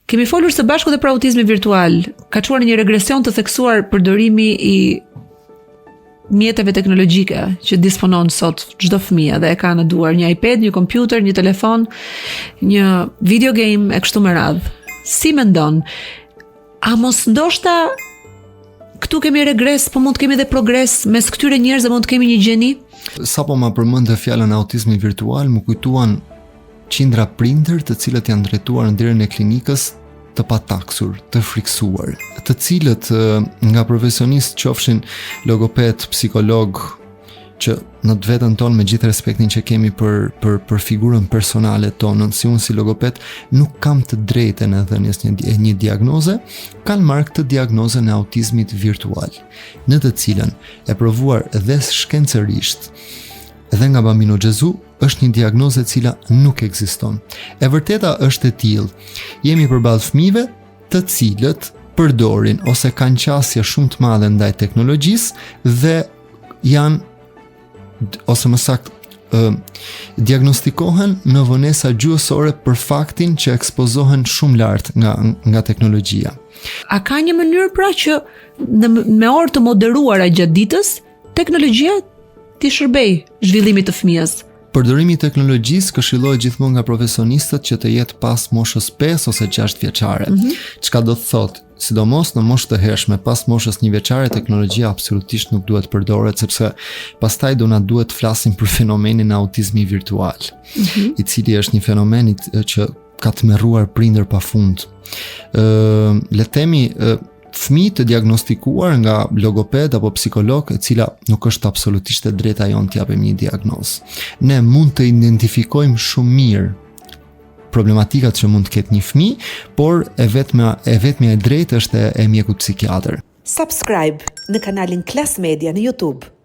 Kemi folur së bashku dhe për autizmin virtual. Ka çuar në një regresion të theksuar përdorimi i mjeteve teknologjike që disponon sot çdo fëmijë dhe e ka në duar një iPad, një kompjuter, një telefon, një video game e kështu me radhë. Si mendon? A mos ndoshta këtu kemi regres, po mund të kemi dhe progres mes këtyre njerëzve mund të kemi një gjeni? Sapo ma përmende fjalën autizmi virtual, m'u kujtuan qindra prindër të cilët janë drejtuar në derën e klinikës të pataksur, të frikësuar, të cilët nga profesionistë qofshin logoped, psikolog, që në të vetën tonë me gjithë respektin që kemi për për për figurën personale tonën, si unë si logoped nuk kam të drejtën e dhënies një një diagnoze, kanë marrë këtë diagnozën e autizmit virtual, në të cilën e provuar dhe shkencërisht dhe nga Bambino Gesù është një diagnozë e cila nuk ekziston. E vërteta është e tillë. Jemi përballë fëmijëve të cilët përdorin ose kanë qasje shumë të madhe ndaj teknologjisë dhe janë ose më saktë ë diagnostikohen në vonesa gjuhësore për faktin që ekspozohen shumë lart nga nga teknologjia. A ka një mënyrë pra që në me orë të moderuara gjatë ditës teknologjia t'i shërbejë zhvillimit të fëmijës? Përdorimi i teknologjisë këshillohet gjithmonë nga profesionistët që të jetë pas moshës 5 ose 6 vjeçare. Mm -hmm. Çka do të thotë, sidomos në moshë të hershme, pas moshës 1 vjeçare teknologjia absolutisht nuk duhet përdoret sepse pastaj do na duhet të flasim për fenomenin e autizmit virtual, mm -hmm. i cili është një fenomen që ka tmerruar prindër pafund. Ë, le të themi, ë, fëmijë të diagnostikuar nga logoped apo psikolog, e cila nuk është absolutisht e drejta jonë të japim një diagnozë. Ne mund të identifikojmë shumë mirë problematikat që mund të ketë një fëmijë, por e vetmja e vetmja e drejtë është e, e mjekut psikiatër. Subscribe në kanalin Klas Media në YouTube.